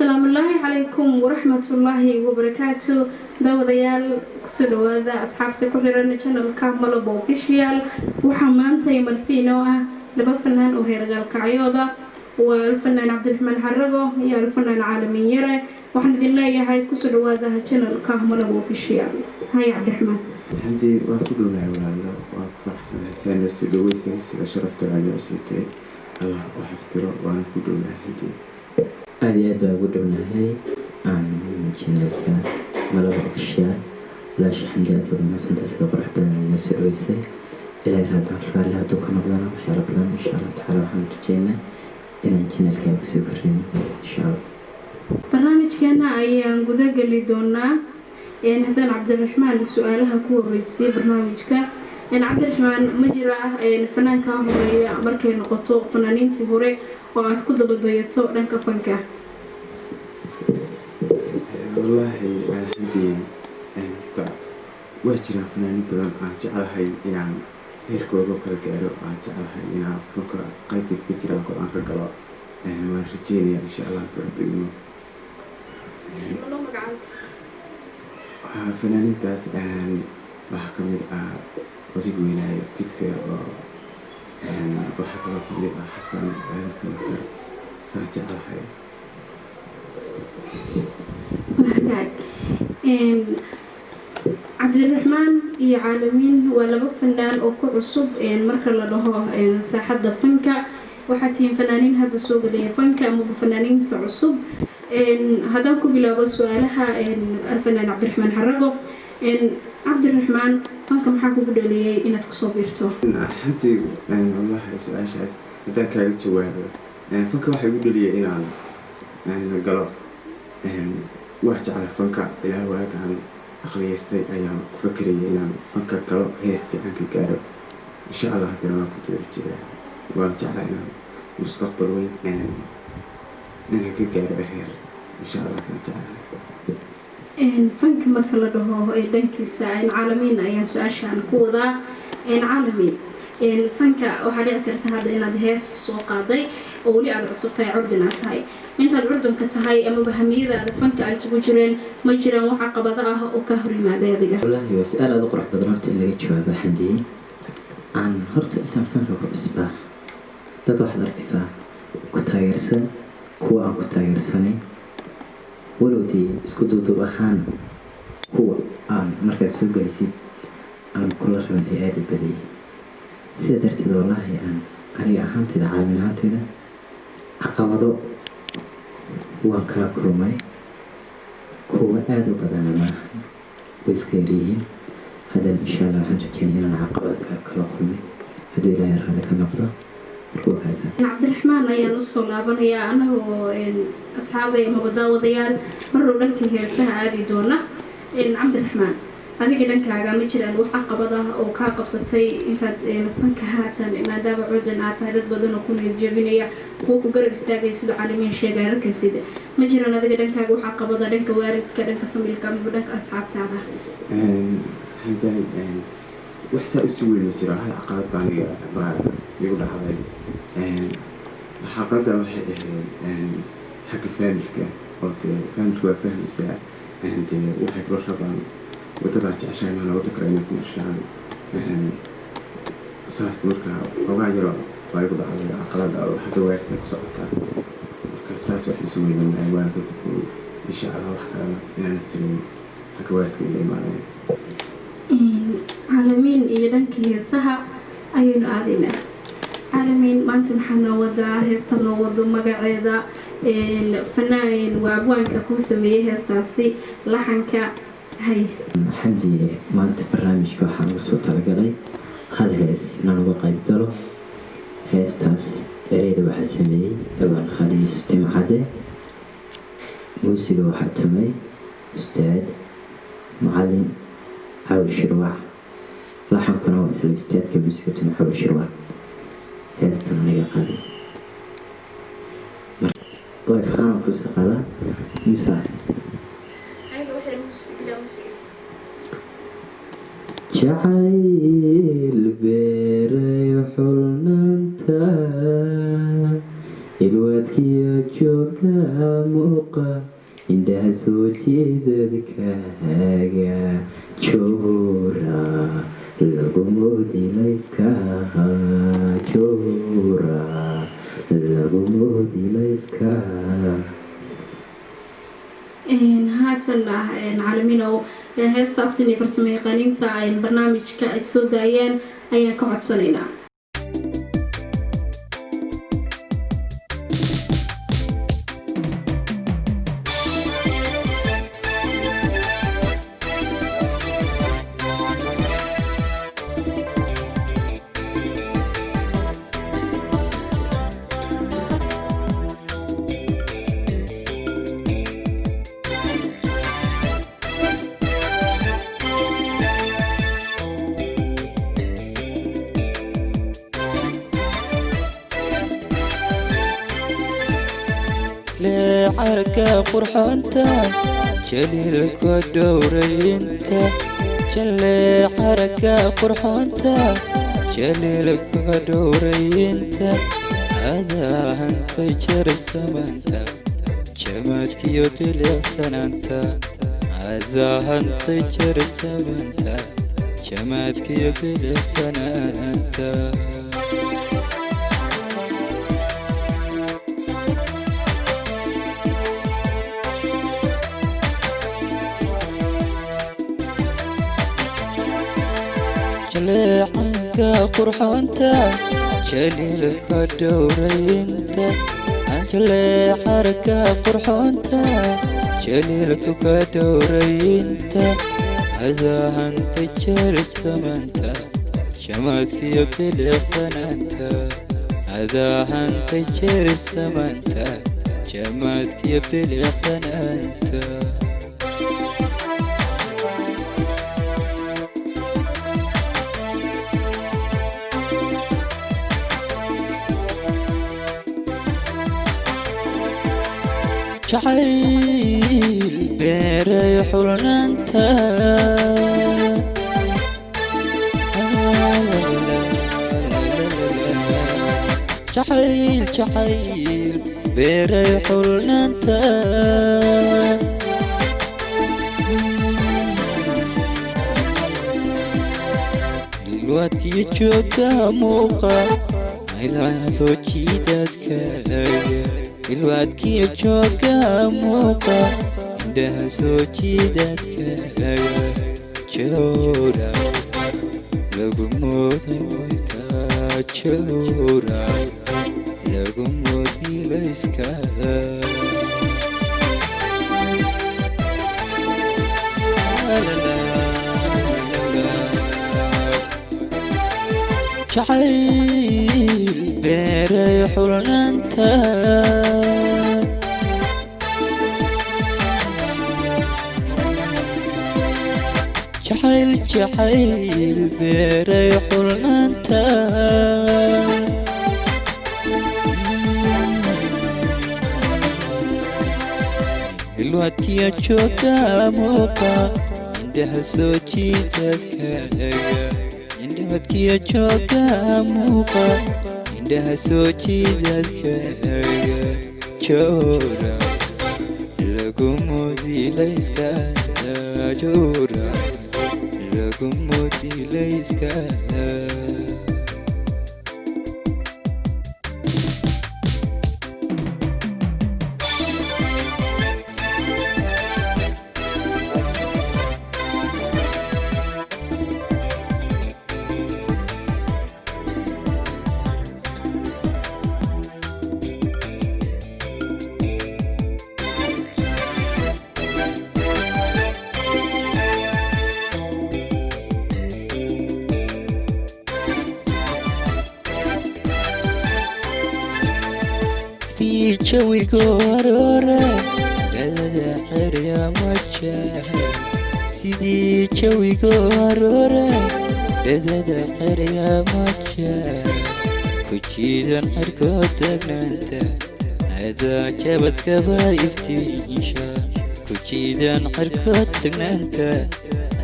Asalaamullaahi calaykum waraxmatullaahi wabarakaatu. Daawadayaal, kusoo dhawaada asxaabta ku xiran channelka Malabo Official. Waxaa maanta marti inoo ah laba fanaan oo reer Gaalkacyooda, waa Alfanaan Cabdiraxmaan Xarago iyo Alfanaan Caalamiin Yare. Waxaan idin leeyahay kusoo dhawaada channelka Malabo Official. Hay Cabdiraxmaan. Xamdi, waan ku dhownahay walaalo, waan ku faraxsanahay sidaa noo soo dhaweysay, sida sharafta aad noo siibtay. Allah u xaftiro, waana ku dhownahay, Xamdi. Aada iyo aad baa ugu dhownahay channelka Malaba Official. Walaasha Xamdi, aad baad umahadsantahay sida qurux badan aad noo soo dhaweysay. Ilaahay raadaan raalli hadduu ka noqdana, waxyaalo badan insha Allahu tacala waxaan rajeynaa inaan channelka kusoo kordhino insha Allah. Barnaamijkeena ayaan guda geli doonaa. Haddaan Cabdiraxmaan su-aalaha ku horeysay barnaamijka, Cabdiraxmaan, ma jira fanaankaa horeeya markay noqoto fanaaniintii hore oo aad ku dabadayato dhanka fanka? Wallaahi Xamdi, horta waa jiraan fanaaniin badan aan jeclahay inaan heerkooda kala gaaro, aan jeclahay inaan fanka qaybta kaga jiraan kor aan ka galo. Waan rajeynaya insha Allah rabbi inuu waxaa fanaaniintaas waxaa kamid ah odig weynaayo Tigfer, oo waxaa kaloo kamid ah Xasan Aadan Samatar, saan jeclahay. Hagaag. Cabdiraxmaan iyo Caalamiin waa laba fanaan oo ku cusub marka la dhaho saaxadda fanka. Waxaad tihiin fanaaniin hadda soo galaya fanka amaba fanaaniinta cusub. Haddaan ku bilaabo su-aalaha Alfanaan Cabdiraxmaan Xarago, Cabdiraxmaan, fanka maxaa kugu dhaliyay inaad kusoo biirto? Xamdi, wallahi su-aashaas haddaan kaaga jawaabo, fanka waxaa igu dhaliyay inaan galo waa jeclaa fanka. Ilaa waagaan aqliyeystay ayaan ku fakerayay inaan fanka galo, heer fiican ka gaaro insha Allah. Haddana waan ku daba jiraa, waan jeclaa inaan mustaqbal weyn inaan ka gaaro heer insha Allah, saan jeclahay. Fanka marka la dhaho dhankiisa, Caalamiin ayaan su-aashaan ku wadaa. Caalamiin, fanka waxaa dhici karta hadda inaad hees soo qaaday oo weli aada cusub tahay, curdin aad tahay. Intaad curdunka tahay amaba hamiyadaada fanka ay kugu jireen, ma jiraan wax caqabado ah oo ka hor yimaaday adiga? Wallaahi waa su-aal aada u qurux badan horta in laga jawaabo, Xamdiye. Aan horta intaan fanka ku cusbaa, dad waxaad arkaysaa ku taageersan, kuwa aan ku taageersanayn. Walow dee isku duuduub ahaan kuwa aan markaad soo gelisid aan kula raban ay aada u badayay. Sidaa darteed, wallaahi aan aniga ahaanteyda, Caalamiin ahaanteyda, caqabado waan kala kulmay. Kuwa aada u badana maaha, way iska yaryihiin. Haddana insha Allah waxaan rajeynaya inaan caqabad kale kala kulmay hadduu Ilaahay raalli ka noqdo. Marka waa kaasa. Cabdiraxmaan ayaan usoo laabanayaa, anagoo asxaabay amaba daawadayaal marrow dhanka heesaha aadi doona. Cabdiraxmaan, adiga dhankaaga ma jiraan wax caqabad ah oo kaa qabsatay intaad fanka haatan, maadaama cudan aad tahay, dad badan oo ku niyad jebinaya, kuwa ku garab istaagaya sidoo Caalamiin sheegay arkaysid? Ma jiraan adiga dhankaaga wax caqabada, dhanka waalidka, dhanka familka amaba dhanka asxaabtaada? Xamdaay, wax saa usii weyn ma jiro. Hal caqabad baa aniga baa igu dhacday. Caqabadda waxay ahayd xagga familka, oo dee familka waa fahmaysaa, dee waxay kula rabaan waddadaa jeceshahay maana wadda kale inay ku mashaan saas. Marka xoogaa yaro baa igu dhacday caqabada oo xagga waalidka ku socota. Marka saas wax isu weynanahay, waana ka gudbay insha Allah. Wax kalena inaan filin xagga waalidka iga imaanaya. Caalamiin iyo dhankii heesaha ayaynu aadaynaa. Caalamiin, maanta maxaad noo wadaa? Heesta noo wado magaceeda, fanaan waa abwaanka kuu sameeyey heestaasi, laxanka, hay? Xamdi, maanta barnaamijka waxaan ugu soo talagalay hal hees inaan uga qayb galo. Heestaas ereyda waxaa sameeyey abwaan Khaalid Yuusuf Timcade, muusiga waxaa tumay ustaad macalin Cawil Shirwac, laxankuna waa isla ustaadka muusiga tumay, Cawil Shirwac. Heestan aniga qaaday live ahaan kusi qaadaa mise jacayl beeray xulnaanta ilwaadkiyo jooga muuqa. Muuqa indhaha soo jeedadkaaga, joora lagu moodilayska, joora lagu moodilayska. Haatan ah Caalaminow, heestaas inay farsamo yaqaaniinta barnaamijka ay soo daayaan ayaan ka codsanaynaa. Leecarka qurxoonta, jaliilka dhowraynta, jaleecarka qurxoonta, jaliilka dhowraynta, adaahanta jarsamanta, jamaadkiyo bilicsanaanta, adaahanta jarsamanta, jamaadkiyo bilicsanaanta. Jaleecanka qurxoonta, jaliilka dhowraynta, jaleecarka qurxoonta, jaliilka ka dhowraynta, adaahanta jarsamanta, jamaadkiyo bilicsanaanta, adaahanta jarsamanta, jamaadkiyo bilicsanaanta. Jacayl beeray xulnaanta, jacayl jacayl beeray xulnaanta, ilwaadkiyo joogga muuqa ilaa soo jiidadkaaga, ilwaadkiyo joogga muuqa indhaha soo jiidadkaaga, joora lagu mooday wayka, joora lagu mooday layska. Jacayl beeray xulnaanta, jacayl jacayl beeray xulnaanta, ilwaadkiyo jooga muuqa indhaha soo jiidadkaaga, indhawadkiyo jooga muuqa indhaha soo jiidadkaaga, joora lagu moodilayska, joora lagu moodilayska. Sidii jawigu aroora dhadada xerya majaha, sidii jawigu aroora dhadada xerya majaha, ku jiidan xirkoo taagnaanta, adaa jabadkaba iftiinsha, ku jiidan xirkoo tagnaanta,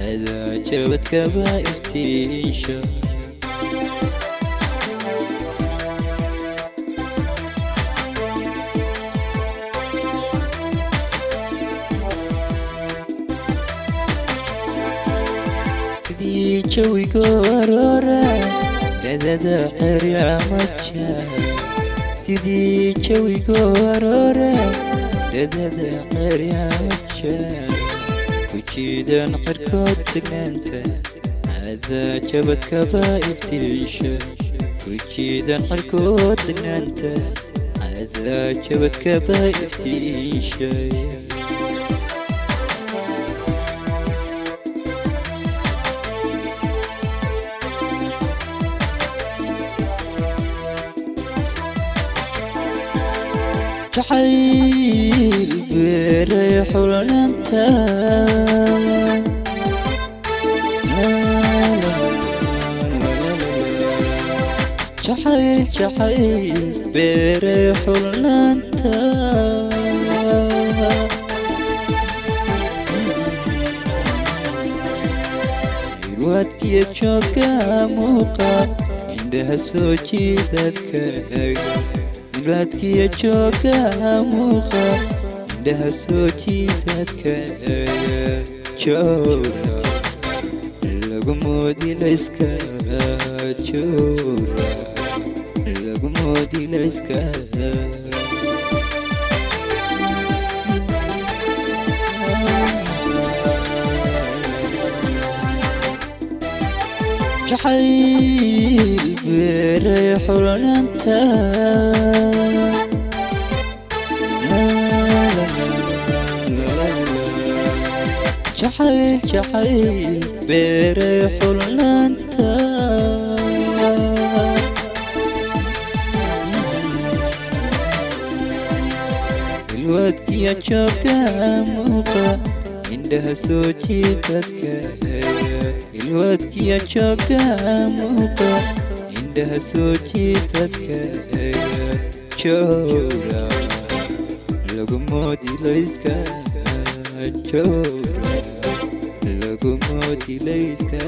adaa jabadkaba iftiinsha. Jawigo aroora, dhadada xerya majaha. Sidii jawigo aroora, dhadada xerya majaha. Ku jiidan xirkood degnaanta, cadaa jabadkaba iftiisha. Ku jiidan xirkood degnaanta, cadaa jabadkaba iftiisha. Jacayl beeray xulnaanta, jacayl jacayl beeray xulnaanta. Ilwaadkiya jooga muuqa, indhaha soo jiidadkaaga. Ilwaadkiya jooga muuqa, indhaha soo jiidadkaaga. Joora lagu moodilayska, joora lagu moodilayska. Jacayl beeray xulnaanta, jacayl jacayl beeray xulnaanta. Ilwaadkiya jooga muuqa, indhaha soo jiidadkaaga. Ilwaadkiya jooga muuqa, indhaha soo jiidadkaaga. Joora lagu moodilayska, joora lagu moodilayska.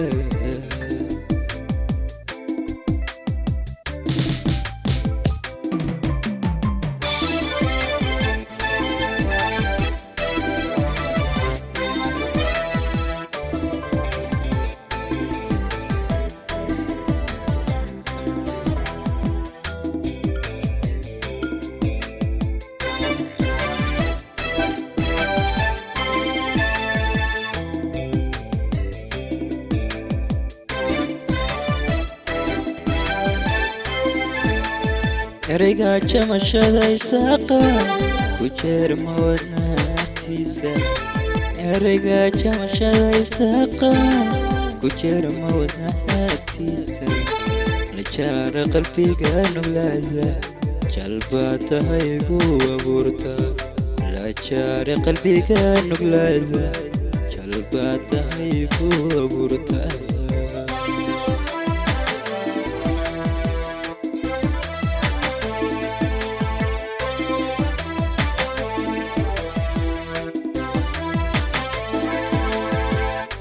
Ereyga jamashada isaaqa ku jeerma wadnaagtiisa. Ereyga jamashada isaaqa ku jeerma wadnaagtiisa. La jaara qalbiga nuglaada, jalbaa tahay buu abuurtaa. La jaara qalbiga nuglaada, jalbaa tahay buu abuurtaa.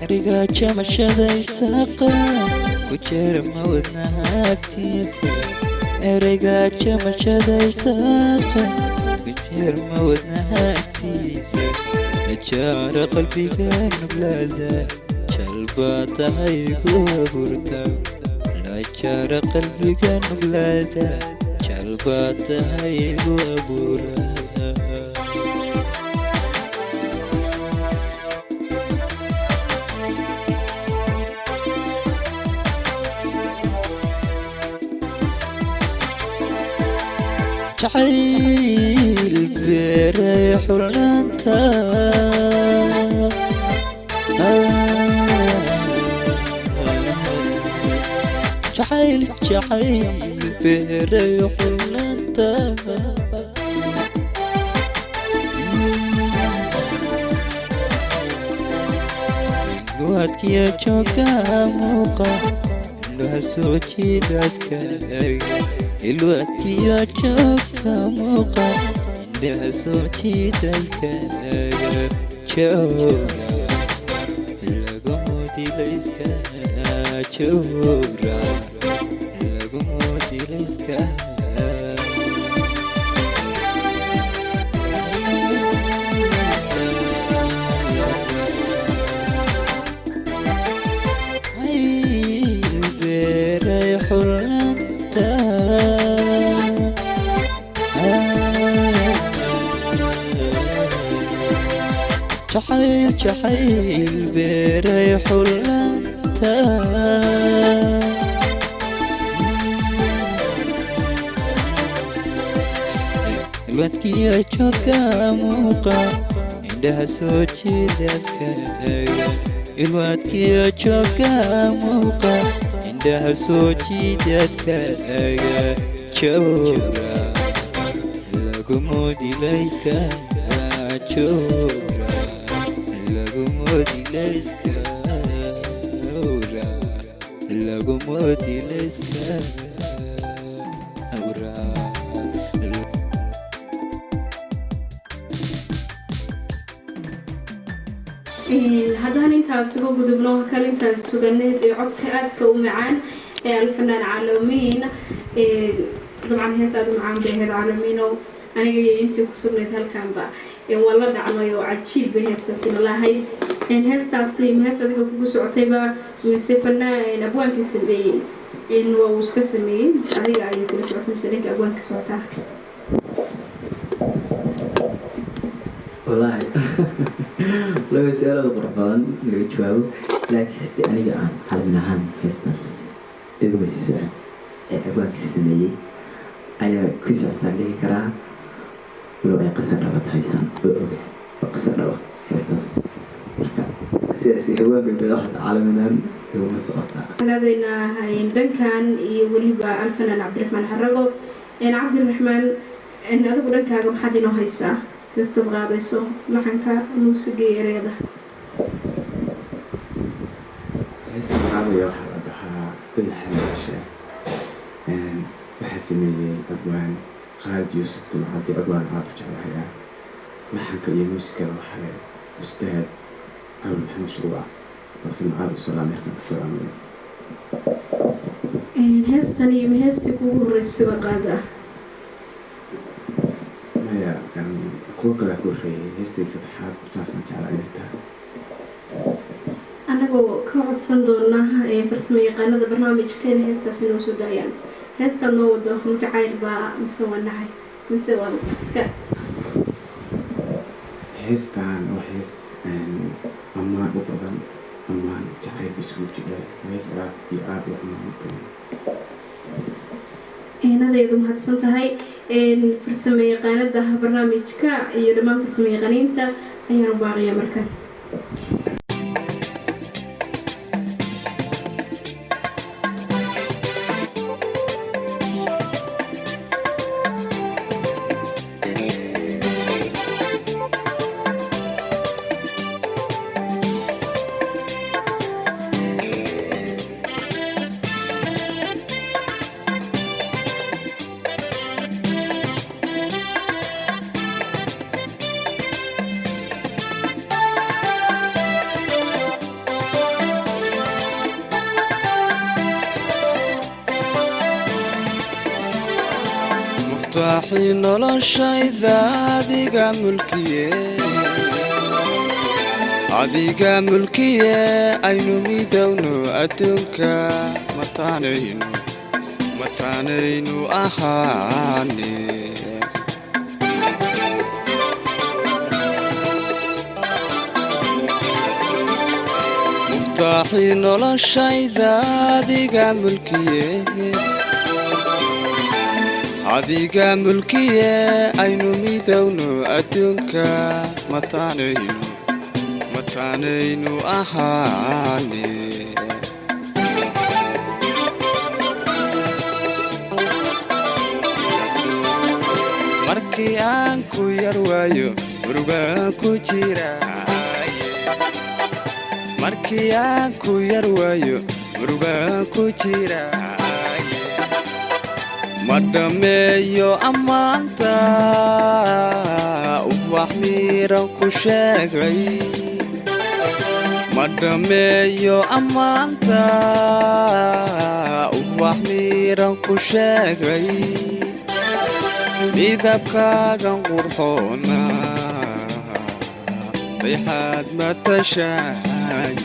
Ereyga jamashada isaaqa ku jeerma wadnaagtiisa. Ereyga jamashada isaaqa ku jeerma wadnaagtiisa. La jaara qalbiga nuglaada, jalbaa tahay ku abuurta. La jaara qalbiga nuglaada, jalbaa tahay ku abuura. Jacayl beeray xulnaanta, jacayl jacayl beeray xulnaanta. Ilwaadkiya jooga muuqa, indhaha soo jiidadkaaga. Ilwaadkiya jooga muuqa, indhaha soo jiidadkaaga. Joora lagu moodilayska, joora lagu moodilayska. Jacayl, jacayl beeray xullanta. Ilwadkiyo jooga muuqa, indhaha soo jiidadkaaga. Ilwadkiyo jooga muuqa, indhaha soo jiidadkaaga. Jooga lagumodilayska, jooga lagumodilayska, lagumodilayska. Haddaan intaas uga gudubno kalintaas suganeed ee codka aadka u macaan ee Alfanaan Caalamiin, dabcan hees aada u macaan bay ahayd Caalamiinow. Aniga iyo intii ku sugnayd halkanba waa la dhacnay oo cajiib bay heestaasi nalahayd. Heestaasi ma hees adiga kugu socotayba mise fanaan abwaankii sameeyey waa uu iska sameeyey, mise adiga ayay kula socotay, mise dhanka abwaanka socotaa? Wallaahi laba su-aalood qurux badan laga jawaabo, laakiin sidii aniga aan Calamin ahaan heestaas iguma sii socon ee abwaanka sameeyey ayaa ku socotaan dhihi karaa, walow ay qasar dhaba tahay saan oo oga waa qasar dhaba heestaas. Marka sidaas way abwaanka madaxda, Calamin ahaan iguma socotaa. Aadaynaa dhankan iyo weliba Alfanaan Cabdiraxmaan Xarago. Cabdiraxmaan, adigu dhankaaga maxaad inoo haysaa heestaad qaadayso, laxanka, muusiga iyo ereyada? Heesta qaadaya waxaa la dhahaa Dayaxa Matasha. Waxaa sameeyey abwaan Khaalid Yuusuf Dumcadi, abwaan aad u jeclahay ah. Laxanka iyo muusikada waxaa leh Ustaad Cabdi Maxamed Shuruuca, balse macaad u salaamay, halkan ka salaamaya. Heestan iyo ma heestii kugu horreysay ba qaada? Maya, kuwo kalea ku horreeyay. Heestay saddexaad saasaan jeclaa inay tahay. Anagoo ka codsan doona farsamo yaqaanada barnaamijka inay heestaasi noo soo daayaan. Heestaad noo wado ma jacayl baa mise waa nacay mise waa iska? Heestan waa hees ammaan u badan, ammaan jacayl isugu jira. Hees aad iyo aad u ammaan u badan. Eenadeedu mahadsan tahay. Farsamo yaqaanada barnaamijka iyo dhammaan farsamo yaqaaniinta ayaan u baaqayaa markan. Muftaaxii noloshayda adiga mulkiye, adiga mulkiye. Aynu midowno adduunka, mataanaynu, mataanaynu ahaane. Muftaaxii noloshayda adiga mulkiye, adiga mulkiye. Aynu midowno adduunka, mataanaynu, mataanaynu ahaane. Markii aan ku yar waayo murugaan ku jiraaye, markii aan ku yar waayo murugaan ku jiraaye, ma dhammeeyo ammaanta ubax miiran ku sheegay, ma dhammeeyo ammaanta ubax miiran ku sheegay. Midabkaagan qurxoona dayaxaad matashaye,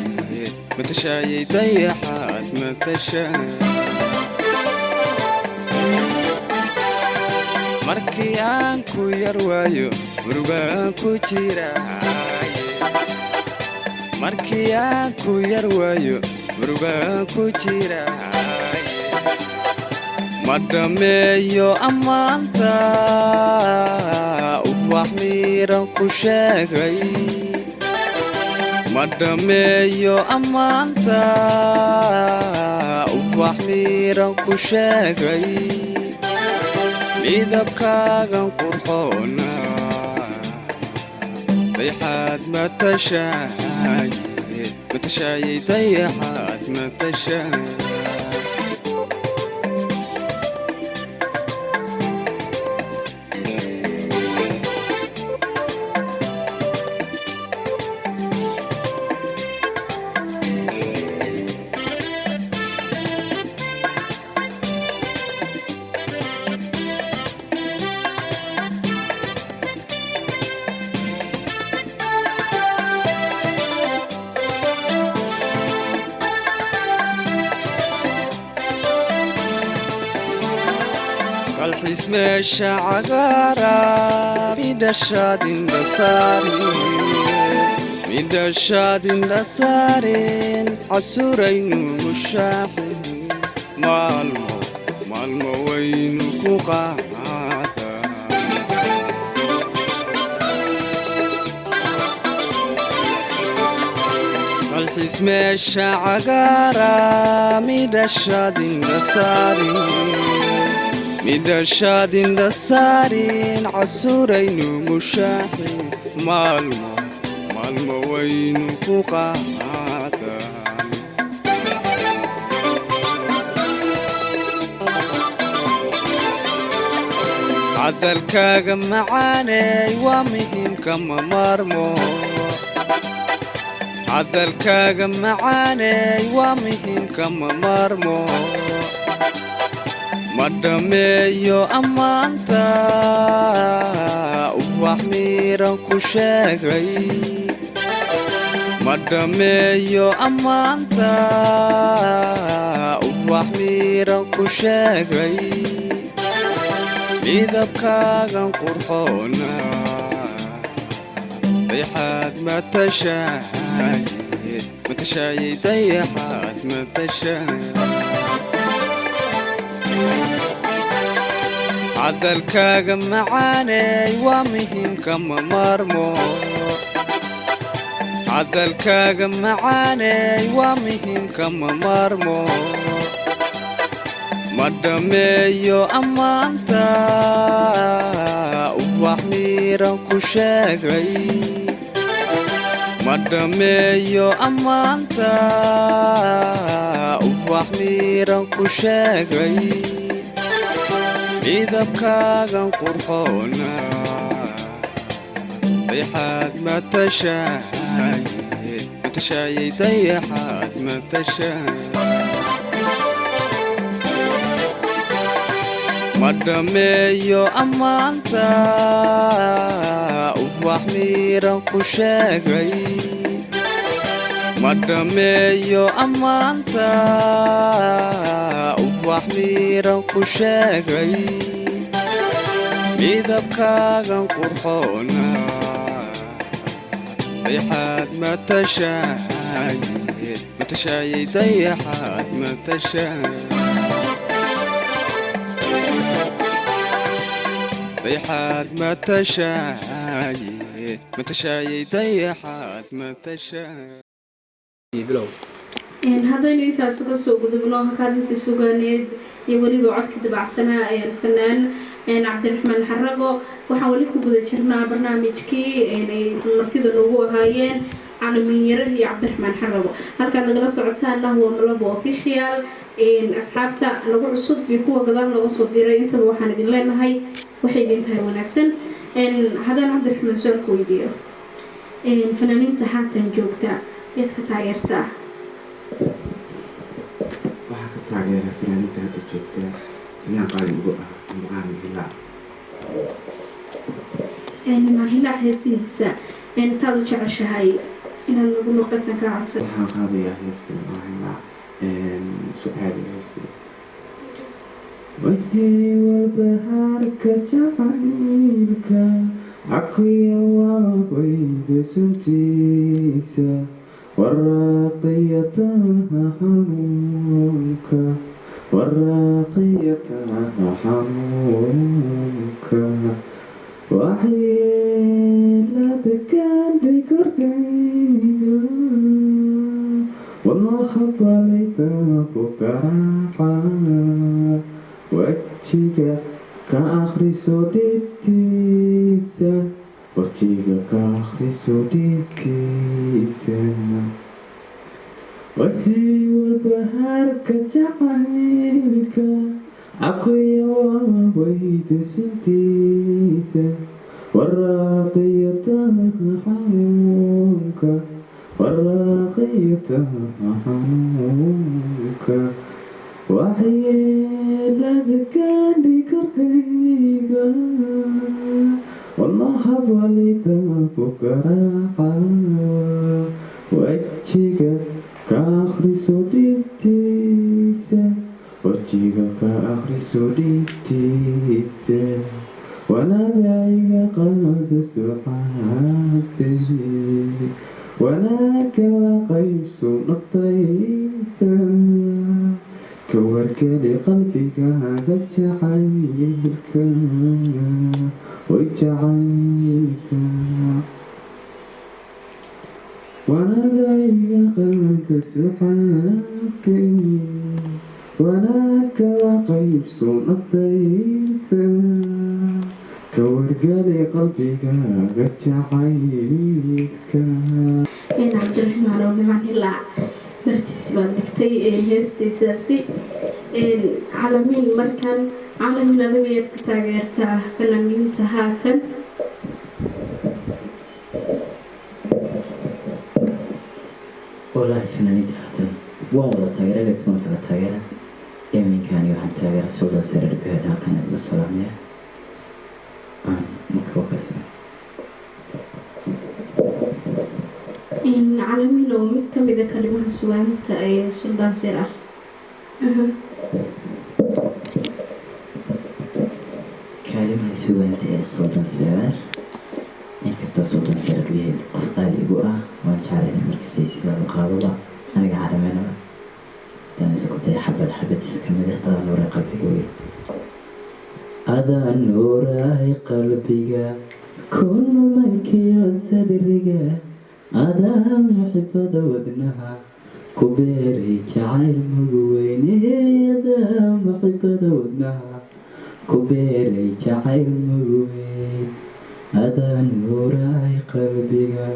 matashaayey, dayaxaad matashaay. Markii aan ku yar waayo murugaan ku jiraaye, Markii aan ku yar waayo, murugaan ku jira. Ma dhammeeyo ammaanta, ubax miiran ku sheegay. Ma dhammeeyo ammaanta, ubax miiran ku sheegay. Midabkaagan qurxoona, dayaxaad matashaay, matashaayay, dayaxaad matashaay. Dalxiis meesha cagaara, midhashaad indha saarin, midhashaad indha saarin, casuraynu mushaaxin, maalmo maalmo waynu ku qaadaa. Dalxiis meesha cagaara, midhashaad indha saarin, midhashaad indha saarin, casuraynu mushaaxin, maalmo maalmo waynu ku qaadan. Hadalkaaga macaaney waa muhiimka, ma maarmo. Hadalkaaga macaaney waa muhiimka, ma maarmo. Ma dhammeeyo ammaanta, ubax miiran ku sheegay. Ma dhammeeyo ammaanta, ubax miiran ku sheegay. Midabkaagan qurxoona, dayaxaad matashaay, matashaayay, dayaxaad matashaay. Hadalkaaga macaaney waa muhiimka, ma maarmo. Hadalkaaga macaaney waa muhiimka, ma maarmo. Ma dhammeeyo ammaanta, ubax miiran ku sheegay. Ma dhammeeyo ammaanta, ubax miiran ku sheegay. Midabkaagan qurxoona, dayaxaad matashaay, matashaayay, dayaxaad matashaay. Ma dhammeeyo ammaanta, ubax miiran ku sheegay. Ma dhammeeyo ammaanta, ubax miiran ku sheegay. Midabkaagan qurxoona, dayaxaad matashaay, matashaayay, dayaxaad matashaay. Dayaxaad matashaay, matashaayay, dayaxaad matashaay. Bilow. Haddaynu intaas uga soo gudubno kaalintii sugaaneed iyo weliba codka dabacsanaa ee fanaan Cabdiraxmaan Xarago, waxaan weli ku guda jirnaa barnaamijkii ay martida noogu ahaayeen Caalaminyare iyo Cabdiraxmaan Xarago. Halkaad nagala socotaana waa Malabo Official. Asxaabta nagu cusub iyo kuwa gadaal nooga soo biiray intaba waxaan idin leenahay waxay idin tahay wanaagsan. Haddaan Cabdiraxmaan su-aalka weydiiyo, fanaaniinta haatan joogta yaad ka taageertaa? Waxaa ka taageera fanaaniinta hadda joogta fanaan qaali ugu ah, Nimcaan Hilaac. Nimcaan Hilaac heesihiisa taad u jeceshahay inaad nagu luqaysan kaa codsan. Waxaan qaadayaa heesta Nimcaan Hilaac, Sucaadi heesta. Wixii walbahaarka jacaylka cabkuya waabayda suntiisa. Waraaqiyataha xanuunka, waraaqiyataha xanuunka, waxyeelada gaadhay korkayga, wadnaha balayda ku garaaca, wajiga ka akhriso dhibtiisa, wajiga ka akhriso dhibtiisa. Waxay walbahaarka jacaylka cakuya waaweyda suntiisa, waraaqiyataha xanuunka, waraaqiyataha xanuunka, waxyeelada gaadhay korkayga, wadnaha balida ku garaaca, wajiga ka akhriso dhibtiisa, wajiga ka akhriso dhibtiisa. Wanaagayga qaado sucaade, wanaagga la qaybso naftayda, ka wargeli qalbigaaga jacaylka, way jacaylka. Wanaagayga qaado sucaade, wanaagga la qaybso naftayda, ka wargeli qalbigaaga jacaylka. Cabdiraxmaan oo Nimcaan Hilaac bartiis baad dhigtay heestiisaasi. Caalamiin, markan Caalamiin, adigu ayaad ka taageertaa fanaaniinta haatan? Wallaahi, fanaaniinta haatan waan wada taageera, laysma kala taageera. Iminkani waxaan taageera Suldaan Seeraar Guhaad, halkan iga salaamaya aan marka wakaas. Caalamiin oo mid ka mid a kalimaha sugaanta ee Suldaan Seeraar. Kaalimaha sugaanta ee Suldaan Seeraar, inkasta Suldaan Seeraar uu yahay qof qaali igu ah, waan jeclahay markastay sidaa u qaadoba. Aniga calamanaba hadaan isku daya xabad xabadiisa ka mid ah: adaa nuuray qalbiga wey, adaa nuuray qalbiga ku numankiyo sadriga, adaa muxibada wadnaha ku beeray jacayl mugu weyne, adaa muxibada wadnaha ku beeray jacayl mugu weyn, adaa nuuray qalbiga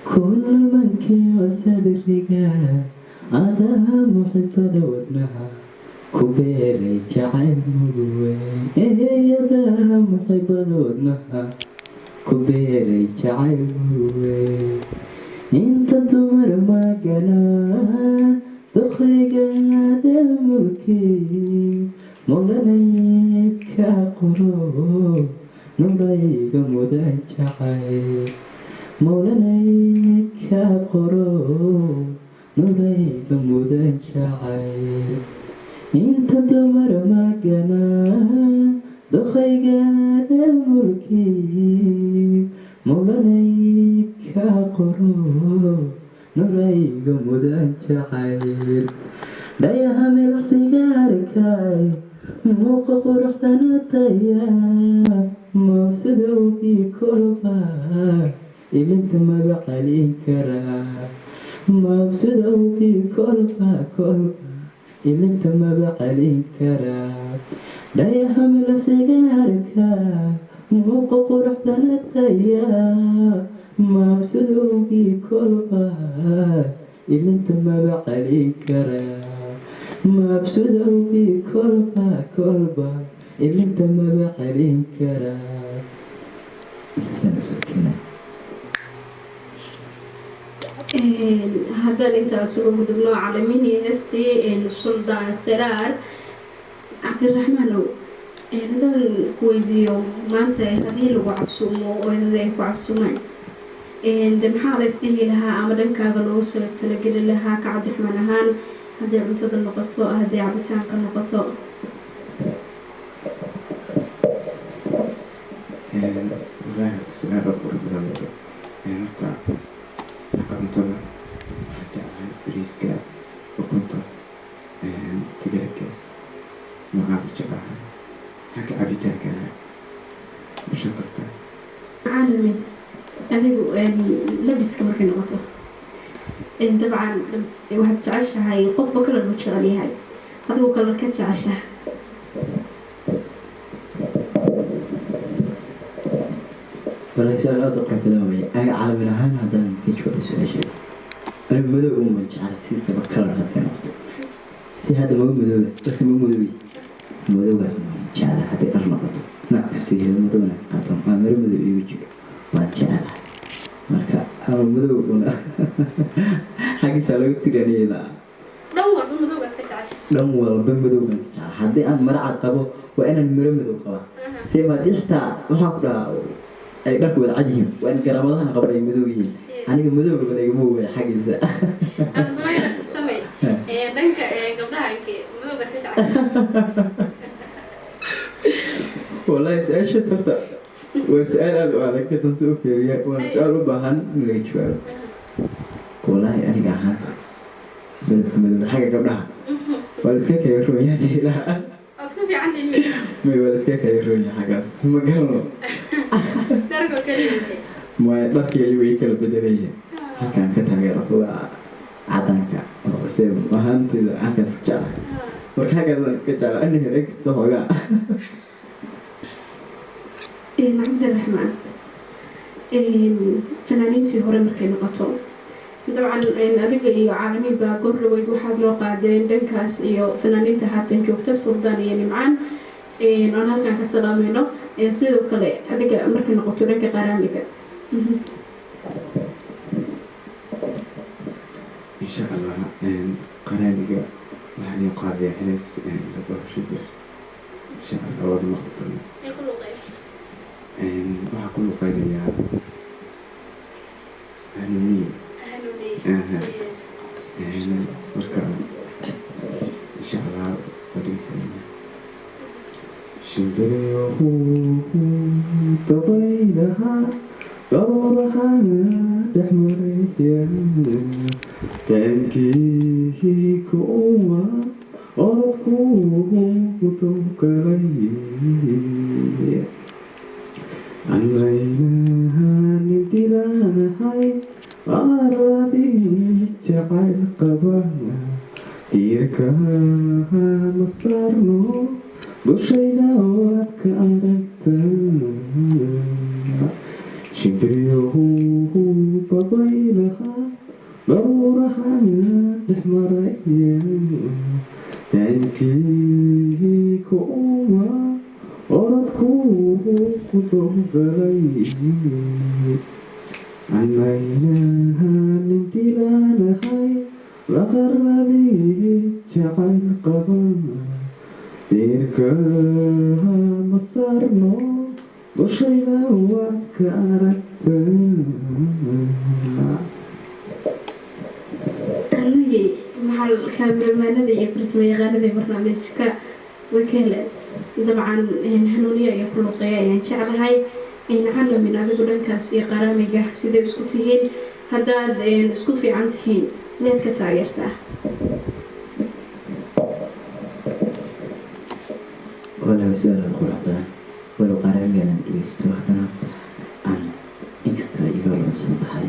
ku numankiyo sadriga, adaa muxibada wadnaha ku beeray jacayl mugu weyn, adaa muxibada wadnaha ku beeray jacayl mugu weyn. Inta dumar magana duqaygaada mulkii mudanay ka qoro nurayga mudan jacayl, mawlanay ka qoro nurayga mudan jacayl. Inta dumar magana duqaygaada mulkii mawlanay ka qoro nurayga mudan jacayl. Dhayaha milaqsigaarkay muuqa quruxdana taya, mawsadowgii kolba ilinta maba calin karaa, mawsadowgii kolba kolba ilinta maba calin karaa. Dhayaha milaqsigaarka muuqa quruxdana taya, mawsadowgii kolba ilinta maba calin karaa, mabsudowgii kolba kolba ilinta maba calin karaa. Intaasaan usoo keenaa. Haddaan intaas uga gudubno Caalamiin iyo heestii Suldaan Seraar, Cabdiraxmaanow, haddaan ku weydiiyo maanta haddii lagu casuumo oo dad ay ku casuumaan, de maxaa la isdhihi lahaa ama dhankaaga loogu soo talageli lahaa ka Cabdiraxmaan ahaan, hadday cuntada noqoto, hadday cabitaanka noqoto? Wallaahi, horta su-aal aad qurux badan waye. Horta xagga cuntada Waxaan jeclahay bariiska, ukunta, digaaga noocaas jeclahay. Xagga cabitaankana mushankarta. Caalami, adigu labiska markay noqoto, dabcan waxaad jeceshahay, qofba kalar buu jecel yahay, adigu kalarka jeceshahay? Walahi su-aal aada u qurux badan weeye. Aniga calamin ahaan haddaan ka jawaabo su-aashaas, anigu madow uma jecla siisaba. Kalar hadday noqoto, si hadda maga madooba, dadka ma madoobi, madowgaas waan jecla. Hadday dhar noqoto, nooc kastuu yahay madowna ka qaato ama maro madow iigu jiro waan jeclahay. Marka ama madow una xaggiisaa lagu tiraniyeyna. Dhan walba madowgaad ka jeceshahay? Dhan walba madowgaan ka jecla. Haddii aan maro cad qabo, waa inaan maro madow qabaa. Sema haddii xitaa waxaan ku dhahaa ay dharku wada cad yihiin, waa in garamadahan qaba ay madow yihiin. Aniga madowga ba lagama waaya xaggiisa. Dhanka gabdhaha madowgaad ka jeceshahay? Wallahi su-aashaas horta waa su-aal aada u adag. Haddaan si u fiiriya, waa su-aal u baahan in laga jawaabo. Wallaahi aniga ahaanta midabka madow xagga gabdhaha waa la iska kaya roonyaha ilaha. Waa isku fiican tihiin. May, waa la iska kaya roonya xaggaas, ma garano. Dharkoo kaliya? Maya, dharkii ayuu way kala bedelayeen. Halkaan ka taageero waa cadaanka oo se ahaanteyda halkaas ka jeclahay. Marka xaggaas ka jecla aniga inkasta hoogaa. Cabdiraxmaan, fanaaniintii hore markay noqoto, dabcan adiga iyo Caalamiin baa gordhaweyd waxaad noo qaadeen dhankaas iyo fanaaniinta haatan joogta, Suldaan iyo Nimcaan oon halkan ka salaamayno. Sidoo kale adiga markay noqoto dhanka qaraamiga? Insha Allah qaraamiga waxaan ii qaadaya hees la dhaho Shibir. Insha Allah waad maqli doonaa. Waxaa ku luqeynayaa Hanuuniye. Aha. Marka insha Allah waa dhegeysanayna. Shimbiryahu dabaylaha daruuraha dhex maraya, taankii kuwa orodku dowgalay, anaynahanin dilaanahay, aradii jacayl qabana, tiirka ma saarno, dushayda waad ka aragtaa. Shimbiryahu dabaylaha daruuraha dhex maraya, taankii kuwa orodku ku dowgalay, anaynahanin dilaanahay, laqaradii jacayl qabana, diirka ma saarno, dushayda waad ka aragtaa. Anagii maxaa kaamiramaanada iyo farsamo yaqaanada barnaamijka way ka heleen. Dabcan Hanuuniya iyo ku luqeeya ayaan jeclahay. Calamin, adigu dhankaas iyo qaraamiga siday isku tihiin? Haddaad isku fiican tihiin, miyaad ka taageertaa? Walahi su-aal aada qurux badan. Walow qaraamigan dhegeysto, haddana aan inkasta iga lunsan tahay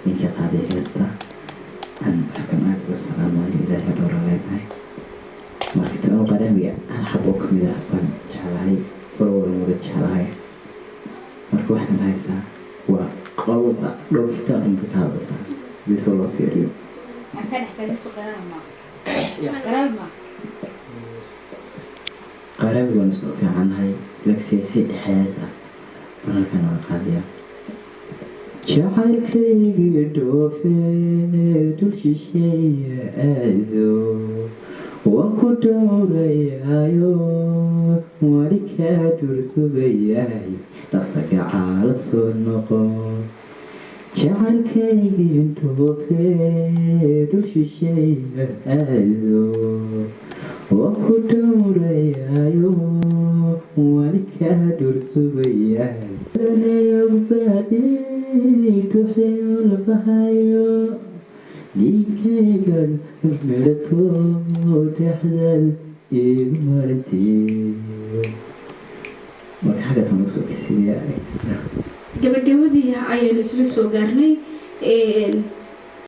ninka qaaday heesta aan halkan aada uga salaamayo, Ilaahay dhowra leenahay. Marka anu qaraamiga hal xab oo kamid ah baan jeclahay, walow waan wada jeclahay. Marka waxaan haysaa waa qowda dhoofitaan unba ka hadlaysaa hadii soo loo fiiriyo. Qaraamiga waan isku fiicannahay, laakiin si dhexees ah baan halkan oga qaadiyaa. Jacaylkaygii dhoofe dhul shisheeye aado, waan ku dhowrayaayo, wali kaa dhur sugayaay, dhasaga caala soo noqo. Jacaylkaygii dhoofe dhul shisheeye aado, waan ku dhowrayaayo, wali kaa dhur sugayaay, baadi duxeyo labahayo. Dhiigayga midhato dhexdaad igu maratee. Marka xaggaas aan usoo kisiyaa. Gabagabadii ayaynu isla soo gaarnay.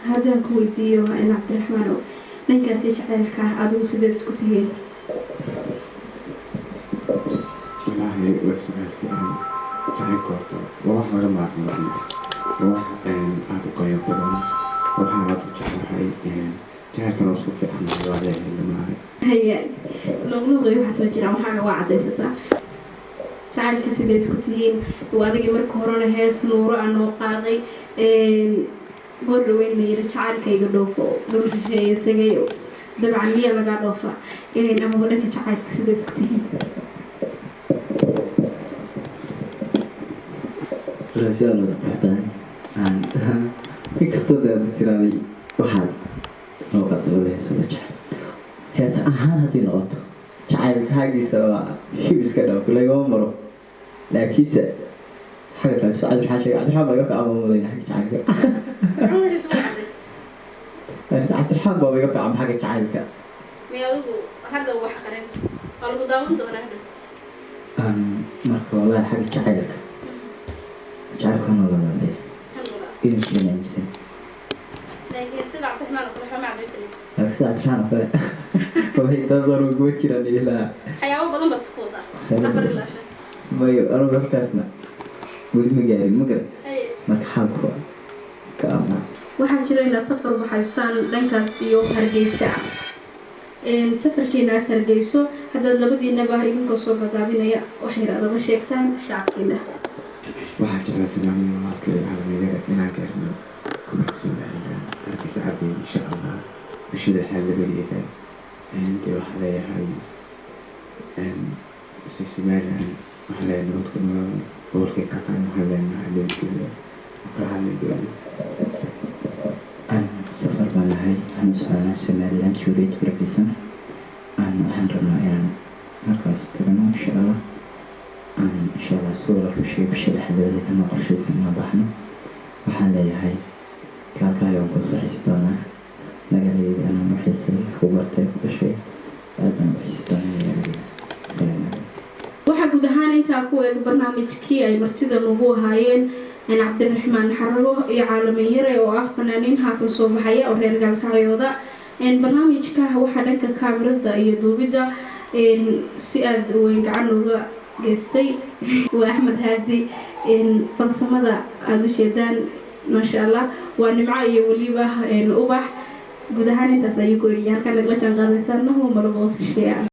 Haddaan ku weydiiyo, Cabdiraxmaanow, dhankaasi jacaylka ah adigu sideed isku tihiin? Wallaahi waa su-aal fiican. Jacaylka horta waa wax laga maarmo, waa wax aada u qayb badan, waa waxaan aada u jeclahay. Jacaylkana waa isku fiican, waa leeyahay dhamaahay. Haya, luuqluuqii waxaa soo jiraan, waxaana waa caddaysataa jacaylka siday isku tihiin. Waa adigii marka horena hees Nuuro a noo qaaday, goor dhaweyn la yiri jacaylkayga dhoofo, dhul shisheeye tegay. Dabcan miyaa lagaa dhoofa? Amaba dhanka jacaylka siday isku tihiin? Wallaahi su-aal wada qurux badan. Aan inkastoo dee aad tiraaday waxaad noo qaada laba heesoo la jecel, hees ahaan haddii noqoto jacaylka xaggiisa waa shibiska dhaw lagama maro, laakiinse xagga kale soo Cabdiraxmaan sheegay, Cabdiraxmaan baa iga fiican baa mudayna xagga jacaylka. Cabdiraxmaan baa iga fiican xagga jacaylka. May, adigu hadda wax qarin waa lagu daawan doonaa hadhow. Marka wallahi xagga jacaylka, jacaylka waa noolaa inuu aaminsan. Laakiin sida Cabdiraxmaan oo kale waxba ma cadaysanaysa. Laakiin sida Cabdiraxmaan oo kale way taas anuu kuma jiraan ilaa. Waxyaabo badan baad isku wadaa, 4 ilaa 5. Mayo, anugu halkaasna weli ma gaarin, ma garan. Marka xaalku waa iska amaa. Waxaa jira inaad safar baxaysaan dhankaas iyo Hargeysa. Safarkiinaas Hargeyso haddaad labadiinaba idinkoo soo gagaabinaya wax yar aad uga sheegtaan shacabkiina. Waxaa jeclaa Soomaaliya walaalkay caalamiyada inaan gaarno gobolka Somaliland, Hargeysa caddeyn, insha Allah bisha lixaad labadeeda. Dee waxaa leeyahay Somaliland, waxaa leeyahay nabad ku nool. Gobolkay kakan waxaan leenahay nabadgelyo ka caalamigooda. Aan safar baan nahay, waxaan u soconaa Somaliland, Juliet barakeysan. Aan waxaan rabnaa inaan halkaas tagno, insha Allah. Aan insha Allah soo la fushay bisha lixdadeeda ama qorshaysan inaan baxno. Waxaan leeyahay kaalkaayo waan kusoo xisi doonaa magaaladeyda anaan u xiisay, ku bartay, ku dhashay, aad baan u xiisi doonaa magaaladeyda. Asalaamu calaykum. Waxaa guud ahaan intaa ku eeg barnaamijkii ay martida nagu ahaayeen Cabdiraxmaan Xarago iyo Caalamin Yare oo ah fanaaniin haatan soo baxaya oo reer Gaalkacyooda. Barnaamijka waxaa dhanka kaamirada iyo duubidda si aada weyn gacan uga geystay waa Axmed Haadi. Farsamada aada u jeedaan, maasha Allah, waa Nimco iyo weliba Ubax. Guud ahaan intaas ayuu ku eegaya. Halkaan nagla jaan qaadaysaan Nahwa Malabo Official.